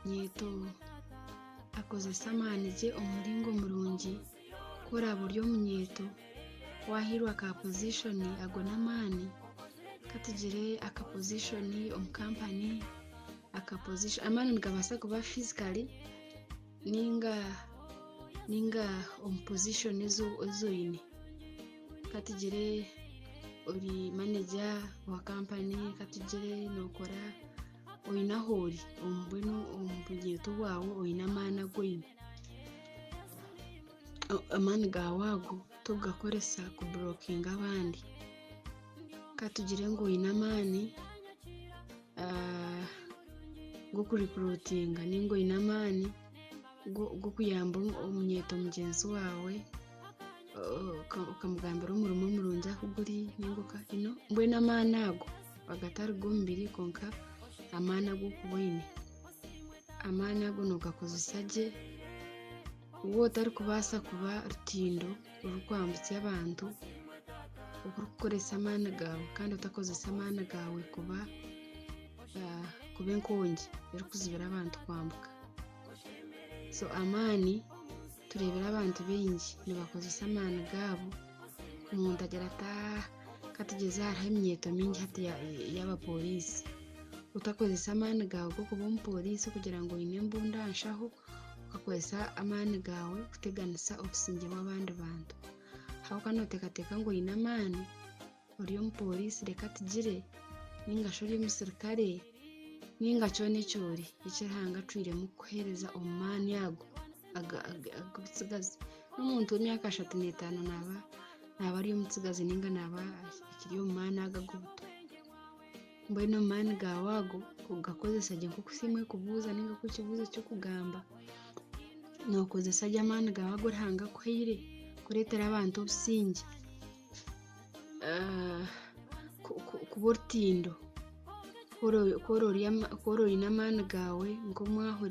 Omunyeeto akozesa amaani gye omu muringo murungi. Ku oraabe ori omunyeeto waahairwe aka pozishoni ago n'amaani, katugire aka pozishoni omu kampani, amaani nigabaasa kuba fizikari ninga omu pozishoni ezi oine. Katugire ori manegya wa kampani, katugire nookora oine ahu ori mbwenu omu bunyeeto bwawe oine amaani agu oine. Amaani gaawe ago tokugakoresa kuburokinga abandi. Katugire ngu oine amaani g'okurikurutinga ninga oine amaani g'okuyamba omunyeeto mugyenzi waawe okamugambira omurimo murungi ahu guri mbwenu amaani ago agatari g'omubiri kwonka amaani agu orikuba oine, amaani ago noogakozesa gye waaba otarikubaasa kuba rutindo rurikwambutsya abantu orikukoresa amaani gaawe kandi otakozesa amaani gaawe kuba enkongi erikuzibira abantu kwambuka. So amaani tureebire abantu baingi nibakozesa amaani gaabo, omuntu agira ati katugyeze hariho eminyeeto mingi hati y'abaporiisi, otakozesa amaani gaawe g'okuba omuporiisi kugira ngu oine embunda aha nshaho, okakozesa amaani gaawe kuteganisa obusingye bw'abandi bantu. Ahabw'okuba nooteekateeka ngu oine amaani, ori omuporiisi reka tugire ninga shi ori omusirikare ninga kyona eki ori eki Ruhanga acwiremu kukuheereza omu maani ago ag'obutsigazi. N'omuntu w'emyaka 35 naaba ari omutsigazi ninga naaba akiri omu maani ago ag'obuto. Mbwenu omu maani gaawe ago ogakozesa gye nk'oku simu erikubuuza ninga oku ekibuuzo kirikugamba, nookozesa gye amaani gaawe agu Ruhanga akuhaire kureetera abantu obusingye, kuba orutindo ku ori oine amaani gaawe nk'omwahure.